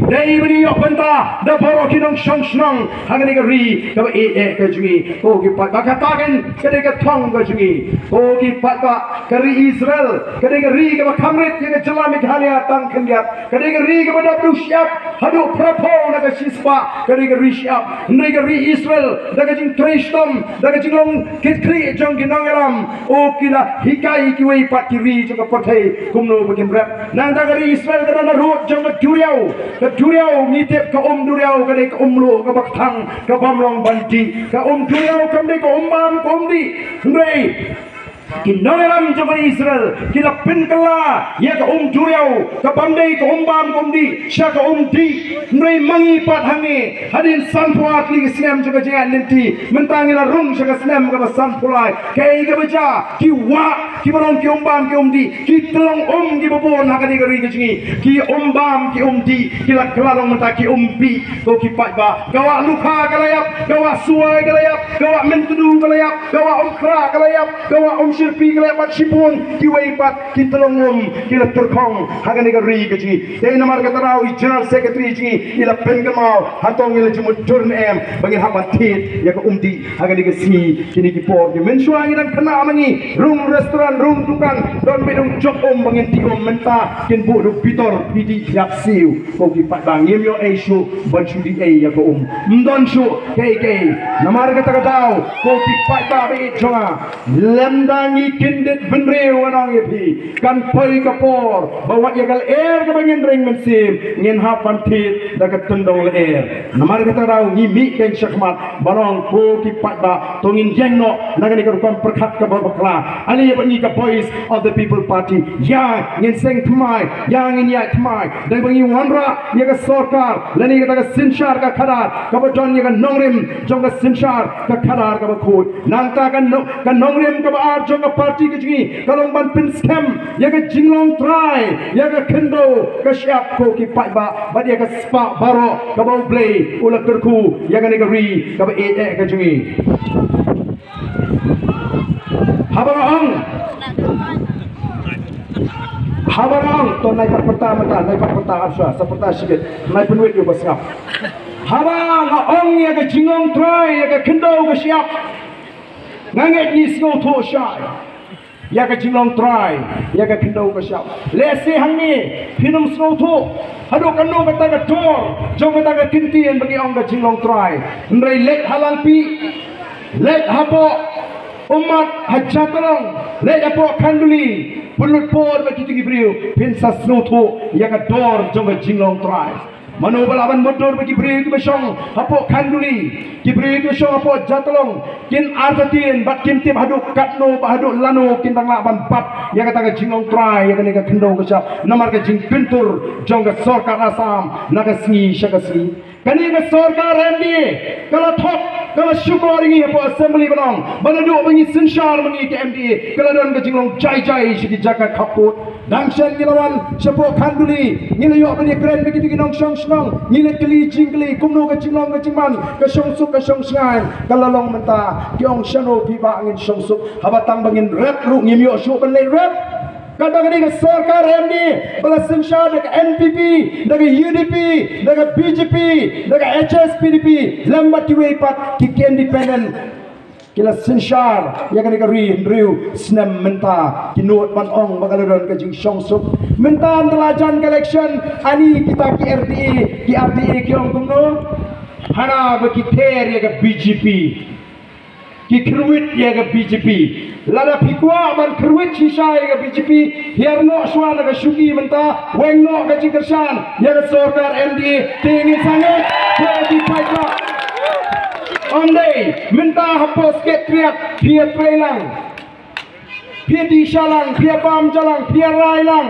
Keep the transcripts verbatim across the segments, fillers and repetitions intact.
Dei ban ïoh bynta da baroh ki nongshong shnong ha kane ka ri kaba ïeit ka jong ngi. Ko ki paidbah, kata kan ka dei ka thong ka jong ngi. Ko ki paidbah, ka ri Israel ka dei ka ri kaba kham rit ïa ka jylla Meghalaya tang khyndiat. Ka dei ka ri kaba dap duh shyiap haduh phraphew na ka shispah. Ka dei ka ri shyiap. Hynrei ka ri Israel da ka jingtrei shitom, da ka jinglong kit khlieh jong ki nongïalam, o, ki la hikai kiwei pat ki ri jong ka pyrthei kumno ba kin rep. Nangta ka ri Israel ka don harud jong ka duriaw. Ka duriaw ngi tip, ka um duriaw ka dei ka um luh kaba kthang, ka bym long ban dih. Ka um duriaw kam dei ka um bam ka um dih. Hynrei ki nongïalam jong ka ri Israel ki la pynkylla ïa ka um duriaw, ka bym dei ka um bam ka um dih, sha ka um dih. Hynrei ma ngi pat hangne, hadien sanphew ar tylli ki snem jong ka jingïaid lynti, mynta ngi la rung sha ka snem kaba sanphew lai. Kaei kaba jia? Ki wah kiba long ki um bam ki um dih, ki tyllong um kiba bun ha kane ka ri ka jong ngi, ki um bam ki um dih, ki la kylla long mynta ki um bih. Ko ki paidbah, ka wah lukha ka la ïap, ka wah suwai ka la ïap, ka wah myntdu ka la ïap, ka wah umkhra ka la ïap, ka wah umshyrpi ka la ïap, bad shibun kiwei pat ki tyllong um ki la tyrkhong ha kane ka ri ka jong ngi. Te namar kata daw i General Secretary jong ngi i la pynkynmaw, hato ngi la ju mutdur ne em ba ngin hap ban thied ïa ka um dih ha kane ka sngi? Kine ki por ki mynshuwa ngi dang khynnah ma ngi, rung restaurant, rung dukan, don beit, rung jop um ba ngin dih um, mynta kin buh da u bitor, phi dih phi hap siew. Ko ki paidbah, ngim ïoh ei shuh ban shu dih ei ïa ka um. Ym don shuh kaei kaei. Namar kata ka daw, ko ki paidbah ba ïeit jong nga, lymda ngi kyndit bynriew, ngan ong ïa phi, kan poi ka por ba wat ïa ka lyer kaba ngin ring mynsiem ngin hap ban thied da ka tyndong lyer. Namar kata ka daw ngi mih kein shakhmat ban ong, ko ki paidbah, to ngin ïeng noh na kane ka rukom pyrkhat kaba bakla. Ale ïa bad ngi ka Voice of the People Party, ïa ngin seng thymmai, ïa ngin ïaid thymmai, da ba ngi wanrah ïa ka sorkar lane kata ka synshar ka khadar kaba don ïa ka nongrim jong ka synshar ka khadar kaba khuid. Nangta ka no-, ka nongrim kaba ar jong ka party ka jong ngi ka long ban pynskhem ïa ka jinglong trai ïa ka khyndew ka shyiap, ko ki paidbah, bad ïa ka spah baroh kaba U Blei u la kyrkhu ïa kane ka ri kaba ïeit ka jong ngi. Haba nga ong, haba nga ong, to nai pat pyrta mynta, nai pat pyrta, arsa sa pyrta shibit, nai pynwit ïa u ba sngap. Haba nga ong ïa ka jinglong trai ïa ka khyndew ka shyiap, nga ngeit ngi sngewthuh shai ïa ka jinglong trai ïa ka khyndew ka shyiap. Lehse hangne phin ym sngewthuh haduh kano kata ka dor jong kata ka kyntien ba ngi ong ka jinglong trai. Hynrei leit ha Langpih, leit hapoh Ummat ha Jatlong, leit hapoh Khanduli, pynlut por bad kito ki briew, phin sa sngewthuh ïa ka dor jong ka jinglong trai. Mano ba lah ban mutdur bad ki briew kiba shong hapoh Khanduli, ki briew kiba shong hapoh Jatlong, kin artatien bad kim tip haduh katno bad haduh lano kin dang lah ban bat ïa kata ka jinglong trai ïa kane ka khyndew ka shyiap namar ka jingpyntur jong ka sorkar Assam na ka sngi sha ka sngi. Kane ka sorkar M D A ka la thok, ka la shukor ïa ngi hapoh Assembly ban ong ba naduh ba ngi synshar ma ngi ka M D A ka la don ka jinglong jai jai sha ki jaka khappud. Dang shen ngi la wan shapoh Khanduli, ngi la ïoh ban ïakren bad kito ki nongshong shnong, ngi la kylli jingkylli kumno ka jinglong ka jingman, ka shongsuk ka shongshngaiñ. Ka la long mynta, ki ong shano phi bah ngin shongsuk, haba tang ba ngin rep ruh ngim ïoh shuh ban leit rep. Kata ka dei ka sorkar M D A ba la synshar da ka N P P, da ka U D P, da ka B J P, da ka H S P D P, lem bad kiwei pat ki, ki independent. Ki la synshar ïa kane ka ri hynriew snem mynta, ki nud ban ong ba ka la don ka jingshongsuk. Mynta ynda la jan ka election, ani kita ki R D A, ki R D A ki ong kumno? Hana ba ki ther ïa ka B J P. Ki kyrwit ïa ka B J P. Lada phi kwah ban kyrwit shisha ïa ka B J P, hiar noh shuwa na ka shuki mynta, weng noh ka jingkyrshan ïa ka sorkar M D A, te ngin sa ngeit, te ki paidbah. Ym dei, mynta hapoh Secretariat phi ïatrei lang, phi ïadih shah lang, phi ïabam ja lang, phi ïarai lang.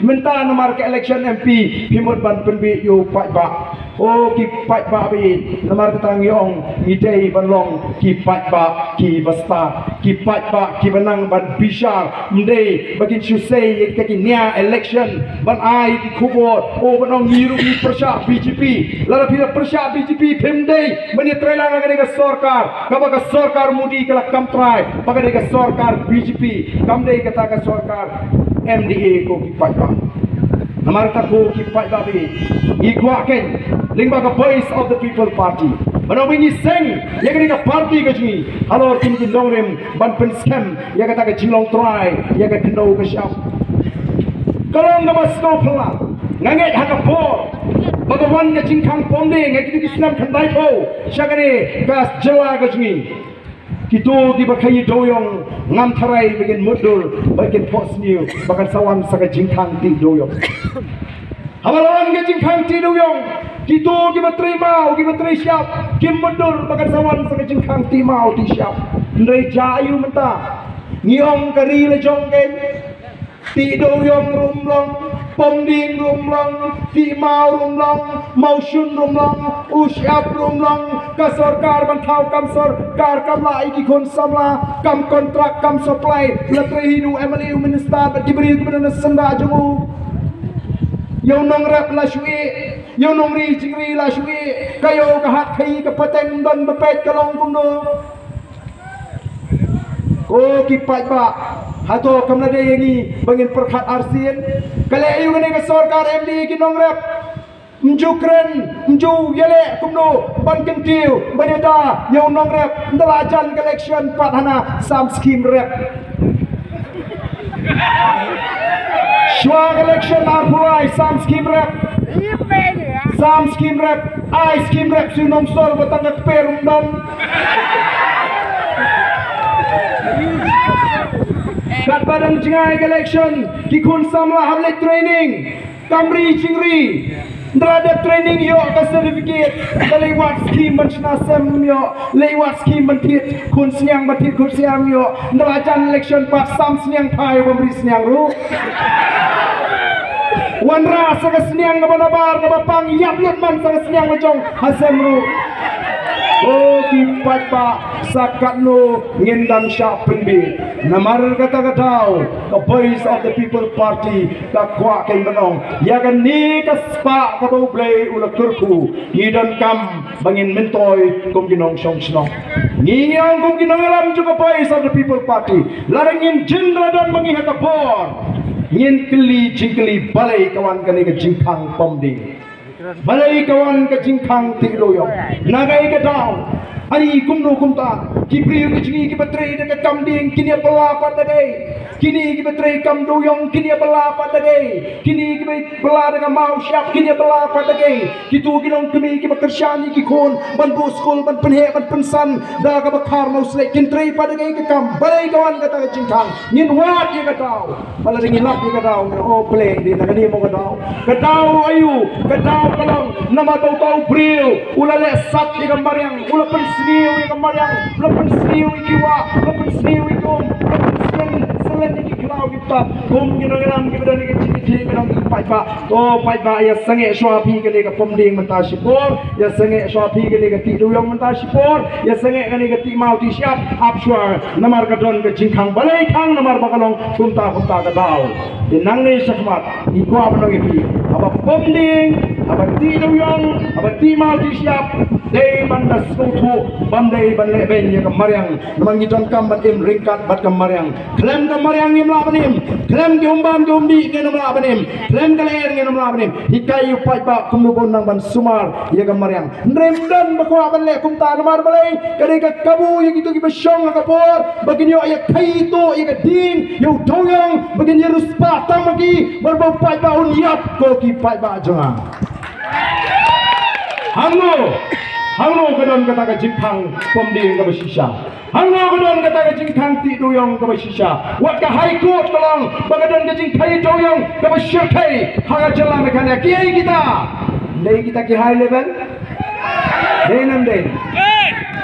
Mynta namar ka election M P phi mut ban pynbiej ïa u paidbah. O ki paidbah ba ïeit, namar kata ngi ong ngi dei ban long ki paidbah kiba stad, ki paidbah kiba nang ban bishar. Ym dei ba kin shu sei ïa kita ki nia election ban ai ki khubor, o ban ong ngi ruh ngi pyrshah B J P. Lada phi la pyrshah B J P phim dei ban ïatrei lang ha kane ka sorkar, kaba ka sorkar Modi ka la kam trai, ba ka dei ka sorkar B J P, kam dei kata ka sorkar M D A, ko ki paidbah. Namar kata ko ki paidbah, ngi kwah kein lyngba ka Voice of the People Party, ba ngi seng ïa kane ka party ka jong ngi halor kum ki nongrim ban pynskhem ïa kata ka jinglong trai ïa ka khyndew ka shyiap. Ka long kaba sngewphylla, nga ngeit ha ka por ba ka wan ka jingkhang pom dieng ha kito ki snem khyndai phew sha kane ka jylla ka jong ngi, kito kiba khaii dewïong ngam tharai ba kin mutdur, ba kin phohsniew ba kan sa wan sa ka jingkhang tih dewïong. Haba la wan ka jingkhang tih dewïong, kito kiba trei maw, kiba trei shyiap, kim mutdur ba kan sa wan sa ka jingkhang tih maw tih shyiap. Hynrei jia aïu mynta? Ngi ong ka ri la jong kein. Tih dewïong ruh ym long, pom dieng ruh ym long, tih maw ruh ym long, mawshun ruh ym long, u shyiap ruh ym long. Ka sorkar ban thaw kam sorkar, kam lah ïa ki khun samla, kam kontrak, kam supply, la trei hi u MLA, u minister bad ki briew kiba don ha syndah jong u. Ïa u nongrep la shu ïeh, ïa u nongri jingri la shu ïeh. Ka ïew ka hat khaii ka pateng ym don ba peit, ka long kumno? Ko ki paidbah, hato kam la dei ïa ngi ba ngin pyrkhat arsien? Ka leh aïu kane ka sorkar MDA, ki nongrep? Ym ju kren, ym ju ïaleh kumno ban kyntiew, ban ïada ïa u nongrep? Ynda la jan ka election pat hana, sam skim rep. Shuwa ka election arphew lai, sam skim rep. Sam skim rep, ai skim rep shu nongshor ba tang ka kper ym don. Katba dang jngai ka election, ki khun samla hap leit training, kam ri jingri. Ynda la dep training ïoh ka certificate, ka leit wad skim ban shna sem ym ïoh, leit wad skim ban thied khun sniang, ban thied khun sniang ym ïoh. Ynda la jan election pat, sam sniang phai, bym ri sniang ruh. Wanrah sa ka sniang kaba nabar kaba pang, ïap lut man sa ka sniang la jong ha sem ruh. Ko ki paidbah, sa katno ngin dang shah pynbiej? Namar kata ka daw ka Voice of the People Party ka kwah kein ban ong ïa kane ka spah kaba U Blei u la kyrkhu, ngi donkam ba ngin myntoi kum ki nongshong shnong. Ngi, ngi ong kum ki nongïalam jong ka Voice of the People Party, lada ngin jin, lada don ma ngi ha ka bor, ngin kylli jingkylli, balei ka wan kane ka jingkhang pom dieng? Balei ka wan ka jingkhang tih dewïong? Na kaei ka daw? Ai kumno kumta ki briew ki jong ngi kiba trei da ka kam dieng kin ïa bylla pat da kaei? Kine kiba trei kam dewïong kin ïa bylla pat da kaei? Kine kiba bylla da ka maw shyiap kin ïa bylla pat da kaei? Kito ki nongkmie kiba kyrshan ïa ki khun ban buh skul, ban pynheh ban pynsan da kaba khar mawsleh, kin trei pat da kaei ka kam? Balei ka wan kata ka jingkhang? Ngin wad ïa ka daw. Ba lada ngi lap ïa ka daw, ngi ong, oh pleng, dei na kane mo ka daw. Ka daw aïu? Ka daw ka long namar ba uta u briew u la leh sat ïa ka mariang, u la pynsniew ïa ka mariang, u la pynsniew ïa ki wah, u la pynsniew ïa ki um, u la pynsniew salen ïa ki khlaw ki btap. Kum ki nongïalam kiba don ïa ka jingïakhih, ki nong ki paidbah, to paidbah, ïa sangeh shuwa phi kane ka pom dieng mynta shipor, ïa sangeh shuwa phi kane ka tih dewïong mynta shipor, ïa sangeh kane ka tih maw tih shyiap, ap shuwa, namar ka don ka jingkhang. Balei khang? Namar ba ka long kumta kumta ka daw. Te nangne shakhmat ngi kwah ban ong ïa phi, haba pom dieng, haba tih dewïong, haba tih maw tih shyiap, dei ban da sngewthuh, bym dei ban lehbeiñ ïa ka mariang. Namar ngi donkam ban im ryngkat bad ka mariang. Khlem ka mariang ngim lah ban im, khlem ki umbam ki umdih ngin ym lah ban im, khlem ka lyer ngin ym lah ban im. Hikai ïa u paidbah kumno ban nang ban sumar ïa ka mariang. Hynrei ym don ba kwah ban leh kumta. Namar balei? Ka dei ka kabu ïa kito kiba shong ha ka bor ba kin ïoh ïa khaii tuh ïa ka dieng, ïa u dewïong, ba kin ïa riewspah tang ma ki, bad ba u paidbah un ïap, ko ki paidbah jong nga. Hangno, hangno ka don kata ka jingkhang pom dieng kaba shisha? Hangno ka don kata ka jingkhang tih dewïong kaba shisha? Wat ka High Court ka long ba ka don ka jingkhang dewïong kaba shyrkhei ha ka jylla Meghalaya. Kiei kita? Dei kita ki high level? Dei ne ym dei?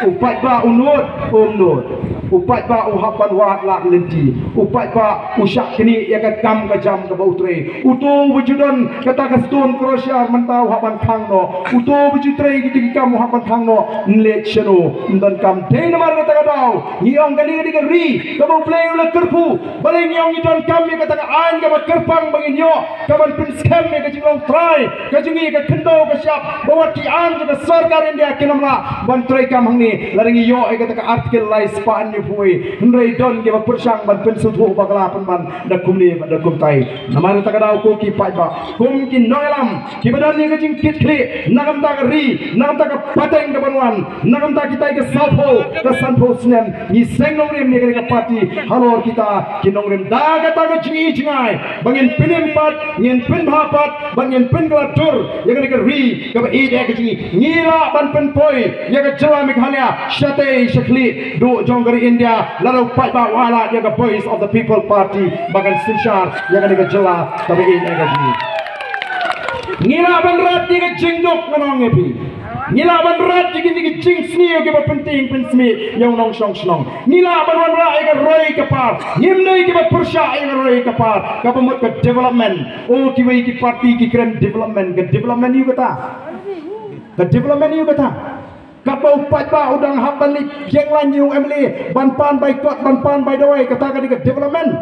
U paidbah u nud, um nud. U paidbah u hap ban wad lad lynti. U paidbah u shah knieh ïa ka kam ka jam kaba u trei. Uto uba ju don kata ka stone crusher mynta u hap ban khang noh. Uto uba ju trei kito ki kam u hap ban khang noh. Ym leit shano, ym donkam. Dei namar kata ka daw ngi ong kane ka dei ka ri kaba U Blei u la kyrkhu. Balei ngi ong ngi donkam ïa kata ka aiñ kaba kyrpang ba ngin ïoh kaban pynskhem ïa ka jinglong trai ka jong ngi, ka khyndew ka shyiap, ba wat ki aiñ jong ka sorkar India kin ym lah ban trei kam hangne? Lada ngi ïoh ïa kata ka Article lai spah poi, hynrei don kiba pyrshang ban pynsngewthuh bakla pynban da kumne bad da kumtai. Namar kata ka daw ko ki paidbah, kum ki nongïalam kiba don ïa ka jingkitkhlieh na ka bynta ka ri, na ka bynta ka pateng kaban wan, na ka bynta kita ki ka sawphew ka sanphew snem, ngi seng nongrim ïa kane ka party halor kita ki nongrim. Da kata ka jingi jingai ba ngin pynim pat, ngin pynbha pat, ba ngin pynkylla dur ïa kane ka ri kaba ïeit ïa ka jong ngi. Ngi lah ban pynpoi ïa ka jylla Meghalaya shatei shakhlieh duh jong ka ri India lada u paidbah u ailad ïa ka Voice of the People Party ba kan synshar ïa kane ka jylla kaba ïeit ïa ka jong ngi. Ngi lah ban rat ïa ka jingduk, ngan ong ïa phi. Ngi lah ban rat ïa kine ki jingsniew kiba pyntieng pynsmih ïa u nongshong shnong. Ngi lah ban wanrah ïa ka roi ka par. Ngim dei kiba pyrshah ïa ka roi ka par. Kaba mut ka development. O, kiwei ki party ki kren development. Ka development ïa u kata. Ka development ïa u kata. Kaba u paidbah u dang hap ban leit ïeng lain ïa u M L A ban pan bai kot, ban pan bai dawai, kata ka dei ka development.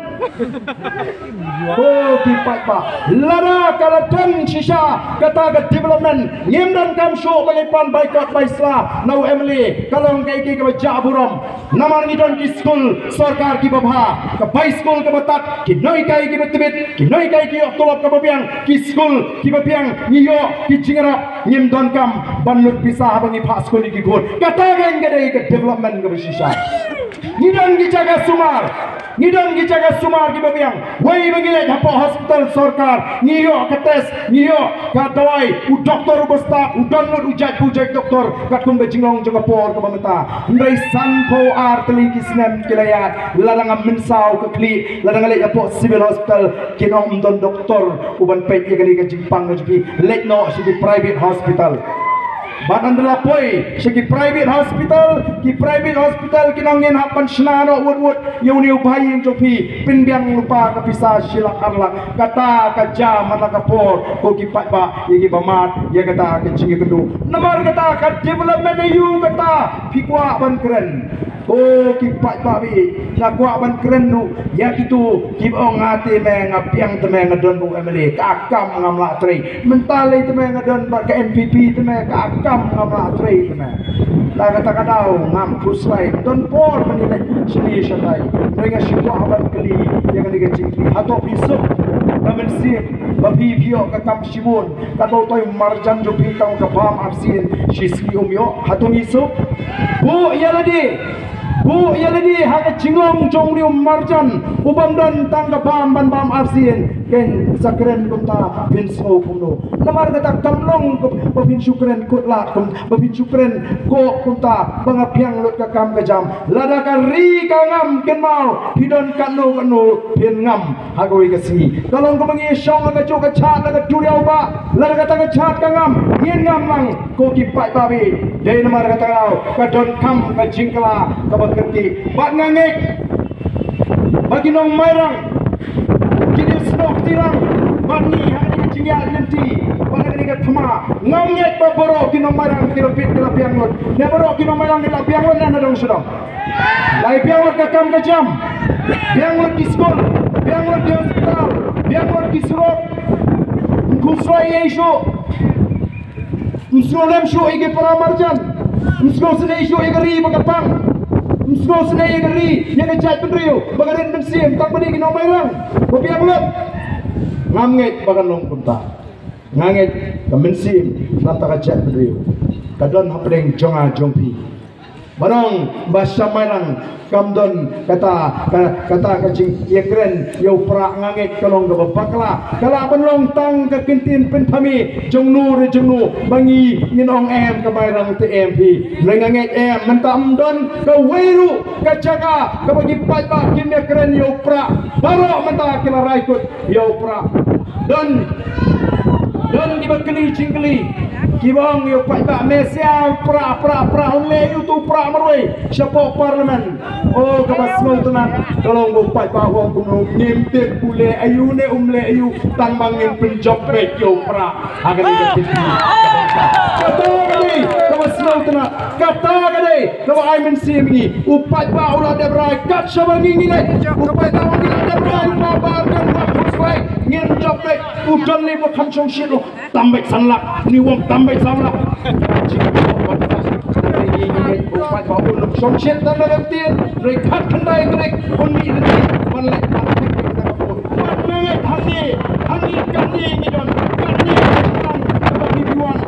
O ki paidbah, lada ka la don shisha kata ka development, ngim donkam shuh ban leit pan bai kot bai sla na u M L A. Ka long kaei kaei kaba jah burom. Namar ngi don ki skul sorkar kiba bha, ka bai skul kaba tad, ki nonghikai kiba tbit, ki nonghikai ki ïoh tulop kaba biang, ki skul kiba biang, ngi ïoh ki jingïarap. Ngim donkam ban lut pisa haba ngi phah skul ïa ki khun. Kata kein ka dei ka development kaba shisha. Ngi don ki jaka sumar. Ngi don ki jaka sumar kiba biang. Wei ba ngi leit hapoh hospital sorkar, ngi ïoh ka test, ngi ïoh ka dawai, u doktor uba stad, u dohnud u jait, u jait doktor, katkum ka jinglong jong ka por kaba mynta. Hynrei sanphew ar tylli ki snem ki la ïaid, lada nga mynsaw ka khlieh, lada nga leit hapoh civil hospital, kin ong ym don doktor uban peit ïa kane ka jingpang ka jong phi, leit noh sha ki private hospital. Bad ynda la poi sha ki private hospital, ki private hospital kin ong ngin hap ban shna noh wut wut ïa une u bhaïing jong phi, pynbiang lypa ka pisa shi lak ar lak. Kata ka jia man la ka por, ko ki paidbah, ïa kiba mad ïa kata ka jingïakynduh. Namar kata ka development aïu kata phi kwah ban kren? Ko ki paidbah, nga kwah ban kren ruh ïa kito kiba ong nga te me, nga biang te me, nga don bad u M L A, ka kam ngam lah trei. Mynta lei te me nga don bad ka N P P te me, ka kam ngam lah trei te me. La kata ka daw ngam khuslai, don por ban ïaleit shane shatai. Hynrei nga shu kwah ban kylli ïa kane ka jingkylli, hato phi suk ka mynsiem ba phi, phi ïoh ka kam shibun? Katba u Toi Marjan jong phi tang ka bam arsien, shi sngi um ïoh, hato ngi suk? Buh ïa lade, buh ïa lade ha ka jinglong jong une u Marjan ubym don tang ka bam ban bam arsien. Kin sa kren kumta, phin sngew kumno? Namar kata kam long ba phin shu kren kut lad kum, ba phin shu kren ko kumta ba nga biang lut ka kam ka jam. Lada ka ri ka ngam kynmaw, phi don katno katno phin ngam. Ha kawei ka sngi ka long kaba ngi shong ha kajuh ka jhat, la ka duriaw ba, lada kata ka jhat ka ngam, ngin ngam lang ko ki paidbah. Dei namar kata ka daw ka donkam ka jingkylla kaba kyrkieh. Bad nga ngeit ba ki nong Mairang kin ïasnoh kti lang bad ngi ha kane ka jingïaid lynti bad ha kane ka thma. Ngam ngeit ba baroh ki nong Mairang ki la bit, ki la biang lut. Ne baroh ki nong Mairang ki la biang lut ne na dong sha dong? Lai biang lut ka kam ka jam, biang lut ki skul, biang lut ki hospital, biang lut ki surok. Ym khuslai ei shuh. Ym sngewlem shuh ïa ki para marjan. Ym sngewsynei shuh ïa ka ri ba ka pang. Ym sngewsynei ïa ka ri, ïa ka jaitbynriew ba ka rit mynsiem, tang ba dei ki nong Mairang ba biang lut. Ngam ngeit ba kan long kumta. Nga ngeit ka mynsiem na ka bynta ka jaitbynriew ka don hapdeng jong nga jong phi. Ba dang ba sha Mairang kam don kata ka, kata ka jingïakren ïa u Prah, nga ngeit ka long kaba bakla. Ka lah ban long tang ka kyntien pynthame jong no re jong no ba ngi ngin ong em ka Mairang te em phi. Hynrei nga ngeit em mynta ym don kawei ruh ka jaka kaba ki paidbah kin ïakren ïa u Prah. Baroh mynta ki la rai kut ïa u Prah. Don, don kiba kylli jingkylli, kiba ong ïa u paidbah, me sia u Prah, Prah, Prah, un leh aïu uto u Prah marwei shapoh Parliament? O, kaba sngewtynnat ka long ba u paidbah u ong kumno, ngim tip u leh aïu ne um leh aïu, tang ba ngin pynjop beit ïa u Prah. Ha kane ka tip. Kata ka dei kaba sngewtynnat. Kata ka dei kaba ai mynsiem ïa ngi. U paidbah u la dep rai kat shaba ngi ngi leit. U paidbah u ngi la dep rai, u paidbah u la dep rai. Ngin jop beit. U don lei ba kham shong shit lo. Tam beit san lak. Ni wong tam beit san lak. Shongshit tang na ka ktien, hynrei khatkhyndai tarik un mih lynti ban leit ban picnic na ka por. Bad nga ngeit hangne, hangne katne ngi don, katne ngi don, kaba ngi wan.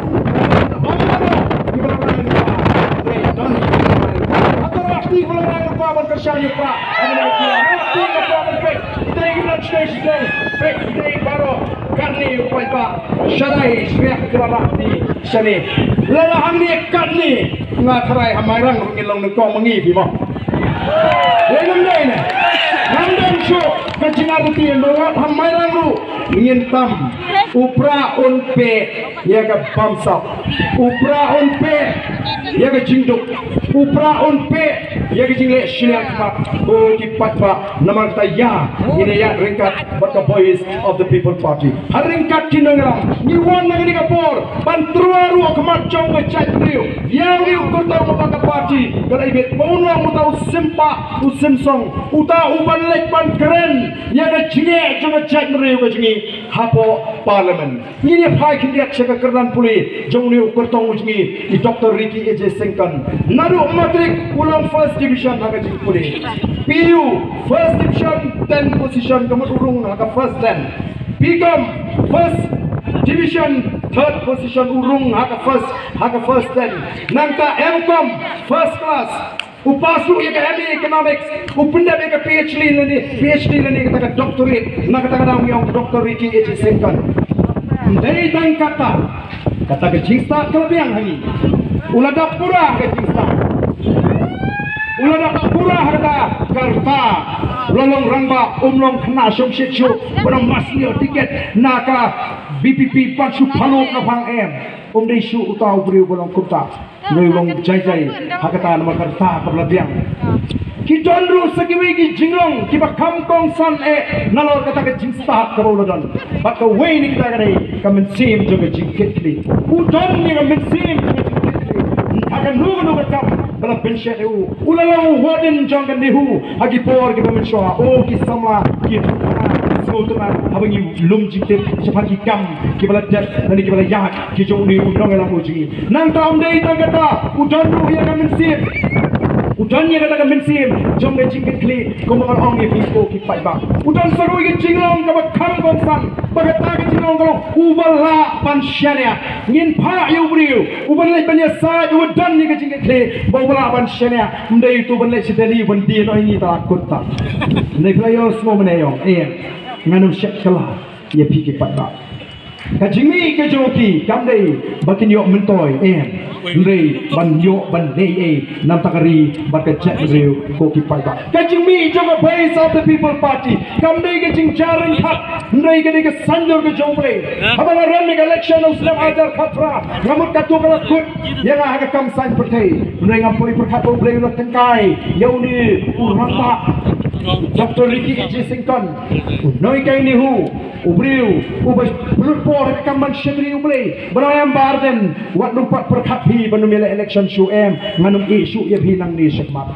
Ong baroh kiba la rai lypa, hynrei don kiba la rai lypa. Hato Rati kiba la rai lypa ban kyrshan ïa u Prah? Hangne ki la rai lypa ban peit. Ki dei ki don shisha shisha. Peit ki dei baroh. Katne u paidbah. Shaddai shriah ki la rai lypa. Shane. Lada hangne katne nga tharai ha Mairang ruh ngin long nyngkong ma ngi phi mo. Dei nam dei ne. Ngam don shuh ka jingartatien ba wat ha Mairang ruh ngin tam. U Prah un peit ïa ka bamsap. U Prah un peit ïa ka jingduk. U Prah un peit ïa ka jingleh shiliang khmat. Ko ki paidbah, namar kata ïa ngin ïa ryngkat bad ka Voice of the People Party. Ha ryngkat ki nongïalam ngi wan na kane ka por ban tyrwa ruh ha khmat jong ka jaitbynriew. Ïa une u kyrtong uba ka party ka la ibit ba un long uta u sympa u symsong, uta uban leit ban kren ïa ka jingeh jong ka jaitbynriew ka jong ngi hapoh Parliament. Ngin ïa phai khyndiat sha ka kyrdan pule jong une u kyrtong u jong ngi, i Doctor Ricky A J Syngkon. Naduh matric u long first division ha ka jingpule. P U first division, ten position, ka mut u rung ha ka first ten. P Com first division, third position, u rung ha ka first, ha ka first ten. Nangta M Com first class. U pass ruh ïa ka M A Economics, u pyndep ïa ka P H D lane, P H D lane kata ka doctorate, na kata ka daw ngi ong Doctor Ricky A J Syngkon. Ym dei tang kata, kata ka jingstad ka la biang ha ngi. U la dap pura ha ka jingstad. U la dap pura ha kata ka rta. U la long rangbah, um long khynnah shongshit shuh, ba dang mas ïoh tiket na ka V P P ban shu pynlong na phang em. Um dei shuh uta u briew ba long kumta. Ngi long jai jai ha kata namar ka rta kaba la biang. Ki don ruh sa kiwei ki jinglong kiba kham kongsan eh nalor kata ka jingstad kaba u la don. Bad kawei na kita ka dei ka mynsiem jong ka jingkitkhlieh. U don ïa ka mynsiem jong ka jingkitkhlieh. Ha kano kano ka kam ba la pynshet ïa u, u la long u warden jong ka NEHU ha ki por kiba mynshuwa. O ki samla ki sngewtynnat haba ngi lum jingtip shaphang ki kam kiba la dep lane kiba la ïaid ki jong une u nongïalam u jong ngi. Nangta ym dei tang kata, u don ruh ïa ka mynsiem. U don ïa kata ka mynsiem jong ka jingkitkhlieh, kumba nga ong ïa phi ko ki paidbah. U don sa ruh ïa ka jinglong kaba kham kongsan, ba kata ka jinglong ka long uba lah ban shaniah. Ngin phah ïa u briew uban leit ban ïasaid, uba don ïa ka jingkitkhlieh, ba uba lah ban shaniah. Ym dei uto uban leit sha Delhi uban die noh ïa ngi ta la kut ta. Ym dei phi la ïohsngew mynne ïong, eh, ngan ym shet kylla ïa phi ki paidbah. Ka jingmih ka jong ki kam dei ba kin ïoh myntoi, em, hynrei ban ïoh ban leh ei na ka bynta ka ri bad ka jaitbynriew ko ki paidbah. Ka jingmih jong ka Voice of the People Party kam dei ka jingjia ryngkat, hynrei ka dei ka saiñdur ka jong U Blei. Haba nga rem ïa ka election u snem ar hajar khatphra, nga mut katto ka la kut ïa nga ha ka kam saiñ pyrthei, hynrei ngam poi pyrkhat ba U Blei u la tyngkai ïa une u rangbah Doctor Ricky A J Syngkon, u nonghikai NEHU, u briew uba pynlut por ha ka kam ban shakri U Blei. Ba la em Bah Ardent, wat nym pat pyrkhat phi ba nym ïaleh election shuh, em, ngan ym ïeh shuh ïa phi nangne shakhmat.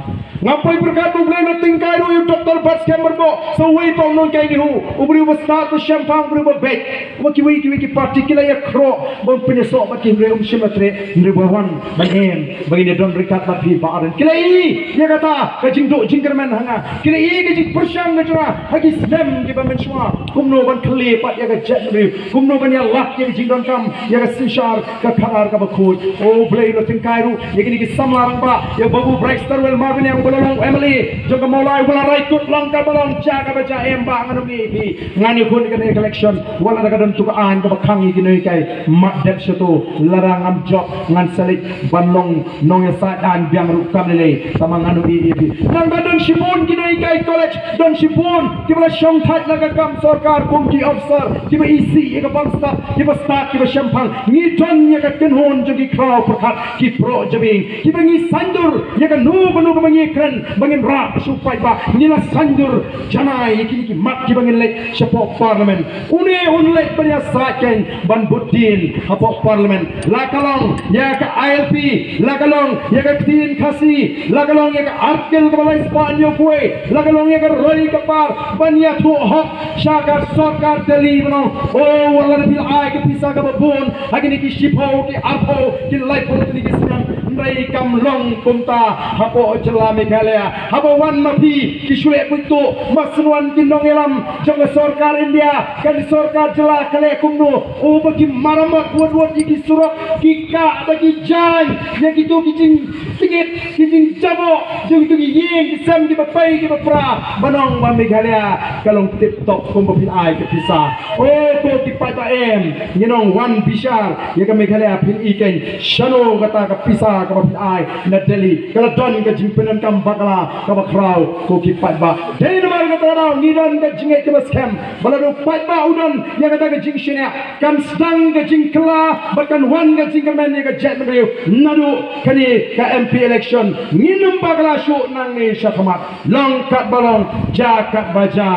Ngam poi pyrkhat ba U Blei u la tyngkai ruh ïa u Doctor Batskhem Myrboh, sa uwei pat u nonghikai NEHU, u briew uba stad, uba shemphang, u briew uba beit. Uba kiwei kiwei ki party ki la ïakroh ban pynïasoh bad ki, hynrei um shym la treh, hynrei ba wan ban em, ba ngin ïadon ryngkat bad phi Bah Ardent. Ki la ïohi ïa kata ka jingduh jingkyrmen ha nga. Ki la ïohi ka jingpyrshang ka jong nga ha ki snem kiba mynshuwa, kumno ban kylli pat ïa ka jaitbynriew, kumno ban ïalap ïa ka jingdonkam ïa ka synshar ka khadar kaba khuid. O Blei, u la tyngkai ruh ïa kine ki samla rangbah, ïa Babu Brightstarwell Marbaniang uba la long M L A jong ka Mawlai, uba la rai kut long kaba long, jia kaba jia, em Bah, ngan ym ïeh ïa phi. Ngan ïakhun ïa kane ka election wat la da ka don tu ka aiñ kaba khang ïa ki nonghikai. Mat dep shato, lada ngam jop ngan sa leit ban long nongïasaid aiñ biang ruh kam lei lei, tangba ngan ym ïeh ïa phi. Nangta don shibun ki nonghikai college, don shibun kiba la shongthait na ka kam sorkar kum ki officer, kiba isih ïa ka bamstad, kiba stad, kiba shemphang. Ngi don ïa ka kynhun jong ki khraw pyrkhat, ki proh jabieng, kiba ngi saiñdur ïa kano kano kaba ngi kren ba ngin rah sha u paidbah. Ngi la saiñdur janai ïa kine ki mat kiba ngin leit shapoh Parliament. Une un leit ban ïasaid kein ban bud dien hapoh Parliament. La ka long ïa ka I L P, la ka long ïa ka ktien Khasi, la ka long ïa ka Article kaba lai spah hynñiew phew wei, la ka Long ïa ka roi ka par ban ïathuh hok sha ka sorkar Delhi ba long, o, wat la phi la ai ka pisa kaba bun ha kine ki shiphew, ki arphew, ki laiphew tylli ki snem, hynrei kam long kumta hapoh jylla Meghalaya. Haba wan ma phi ki shu leh buit tuh, ma shu wan ki nongïalam jong ka sorkar India, ka sorkar jylla ka leh kumno, o, ba ki maramot wut wut ïa ki surok, ki kah bad ki jaiñ ïa kito ki jing Ki, ki jingjaboh jong ki ïing ki sem kiba pei kiba pra, ba long ba Meghalaya ka long tip top kumba phi ai ka pisa. O ko ki paidbah, em, ngi nang wan bishar ïa ka Meghalaya, phin i kein shano kata ka pisa kaba phi ai na Delhi ka la don ka jingpyndonkam bakla kaba khraw. Ko ki paidbah, dei namar kata ka daw ngi don ka jingngeit kaba skhem ba lada u paidbah u don ïa kata ka jingshaniah, kan sdang ka jingkylla bad kan wan ka jingkyrmen ïa ka jaitbynriew. Naduh kane ka M P election ngin ym bakla shuh nangne shakhmat. Long katba long, jia katba jia,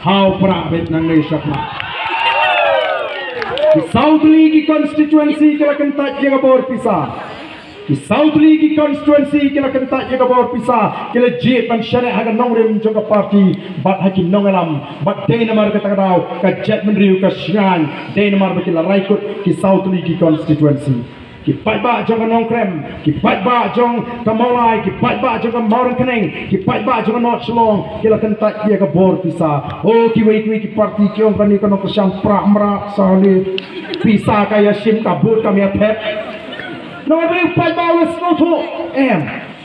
ha u prah beit nangne shakhmat. Ki saw tylli ki constituency ki la kyntait ïa ka bor pisa. Ki saw tylli ki constituency ki la kyntait ïa ka bor pisa, ki la jied ban shaniah ha ka nongrim jong ka party bad ha ki nongïalam, bad dei namar kata ka daw ka jaitbynriew ka shngaiñ, dei namar ba ki la rai kut ki saw tylli ki constituency. Ki paidbah jong ka Nongkrem, ki paidbah jong ka Mawlai, ki paidbah jong ka Mawryngkneng, ki paidbah jong ka North Shillong ki la kyntait ïa ka bor pisa. O kiwei kiwei ki party ki ong kane ka nongkyrshan prah mrad sha ne, pisa ka ïashim, ka vote kam ïathep. Namar ba u paidbah u la sngewthuh, em,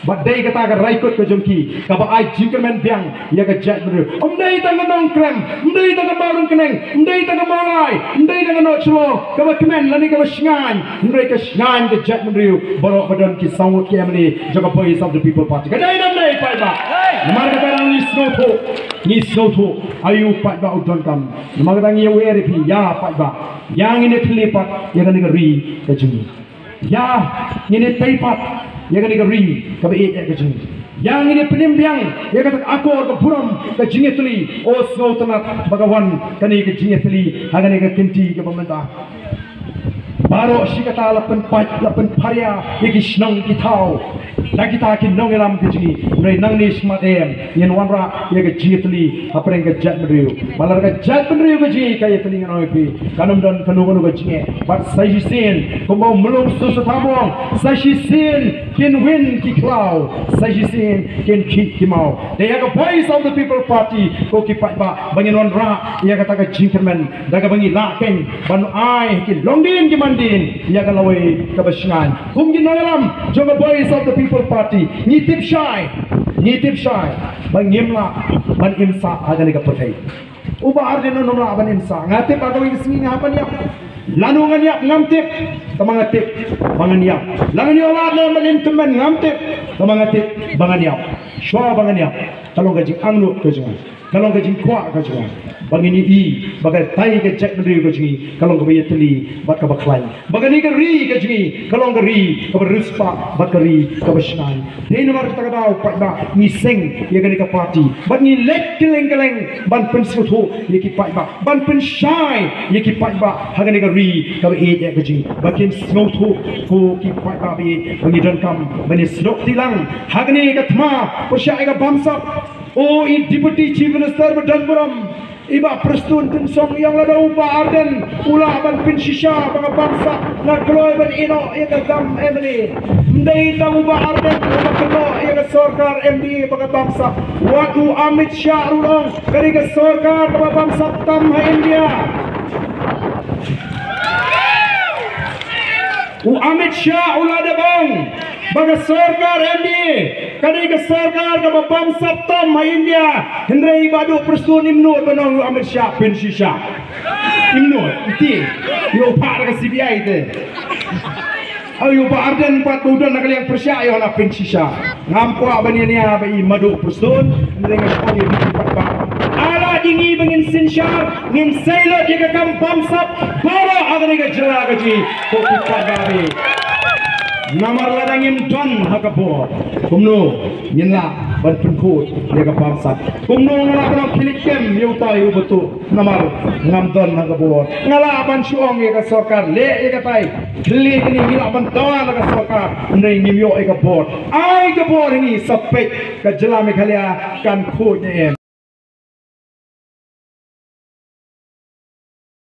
ba dei kata ka rai kut ka jong ki kaba ai jingkyrmen biang ïa ka jaitbynriew. Ym dei tang ka Nongkrem, ym dei tang ka Mawryngkneng, ym dei tang ka Mawlai, ym dei tang ka North Shillong kaba kmen lane kaba shngaiñ, hynrei ka shngaiñ ka jaitbynriew baroh ba don ki saw ngut ki M L A jong ka Voice of the People Party. Ka dei ne ym dei paidbah? Namar kata ngi sngewthuh, ngi sngewthuh aïu paidbah u donkam. Namar kata ngi ïawer ïa phi, ïa paidbah, ïa ngin ïatylli pat ïa kane ka ri ka jong ngi. Ïa ngin ïatei pat ïa kane ka ri kaba ïeit ka jong ngi. Ïa ngin ïapynim biang ïa kata ka akor ka burom ka jingïatylli. O sngewtynnat ba ka wan kane ka jingïatylli ha kane ka kynti kaba mynta. Baroh shi katta la pynpait, la pynpharia ïa ki shnong ki thaw da kita ki nongïalam ka jong ngi. Hynrei nangne shakhmat em, ngin wanrah ïa ka jingïatylli hapdeng ka jaitbynriew. Ba lada ka jaitbynriew ka jong ngi ka ïatylli, ngan ong ïa phi, kan ym don kano kano ka jingeh. Bad sa shisien, kumba u Mlung Susatham u ong, sa shisien kin win ki khlaw, sa shisien kin khih ki maw. Dei ïa ka Voice of the People Party, ko ki paidbah, ba ngin wanrah ïa kata ka jingkyrmen da kaba ngi lah kein ban ai ki longdien ki mandien ïa ka lawei kaba shngaiñ. Kum ki nongïalam jong ka Voice of the People Party, ngi tip shai, ngi tip shai ba ngim lah ban im sah ha kane ka pyrthei. U Bah Ardent un ym lah ban im sah. Nga tip ha kawei ka sngi nga hap ban ïap. Lano ngan ïap ngam tip, tangba nga tip ba ngan ïap. La ngan ïoh lad ne ban im tymmen ngam tip, tangba nga tip ba ngan ïap. Shuwa ba ngan ïap, ka long ka jingangnud ka jong nga, ka long ka jingkwah ka jong nga, ba ngin ïohi ba katai ka jaitbynriew ka jong ngi ka long kaba ïatylli bad kaba khlaiñ, ba kane ka ri ka jong ngi ka long ka ri kaba riewspah bad ka ri kaba shngaiñ. Dei namar kata ka daw paidbah ngi seng ïa kane ka party bad ngi leit kylleng kylleng ban pynsngewthuh ïa ki paidbah, ban pynshai ïa ki paidbah ha kane ka ri kaba ïeit ka jong ngi, ba kin sngewthuh ko ki paidbah ba ïeit, ba ngi donkam ban ïasnoh tilang ha kane ka thma pyrshah ïa ka bamsap. O i Deputy Chief Minister ba don burom, i Bah Prestone Tynsong, ïa lada u Bah Ardent u lah ban pynshisha ba ka bamsap, nga kloi ban ïehnoh ïa ka kam M L A. Ym dei tang u Bah Ardent uba kynnoh ïa ka sorkar M D A ba ka bamsap, wat u Amit Shah ruh u ong ka dei ka sorkar kaba bamsap tam ha India. U Amit Shah u la dep ong ba ka sorkar M D A ka dei ka sorkar kaba bamsap tam ha India. Hynrei Bah Duh Prestone, im nud ban ong u Amit Shah pynshisha. Im nud, iti. Ïoh phah da ka C B I te. Ïoh Bah Ardent pat ba u don na ka liang pyrshah ïoh na pynshisha. Ngam kwah ban ïania bad i Bah Duh Prestone, hynrei nga shu ong ïa phi ki paidbah, ala ïa ngi ba ngin synshar, ngin sei lut ïa ka kam bamsap baroh ha kane ka jylla ka jong ngi, ko ki paidbah. Namar lada ngim don ha ka bor, kumno ngin lah ban pynkhuid ïa ka bamsap? Kumno nga lah ban ong khlieh kem ïa utai uba tuh? Namar ngam don ha ka bor. Nga lah ban shu ong ïa ka sorkar leh ïa katai, khlieh kine, ngi lah ban dawa na ka sorkar, hynrei ngim ïoh ïa ka bor. Ai ka bor ha ngi sa peit ka jylla Meghalaya kan khuid ne em.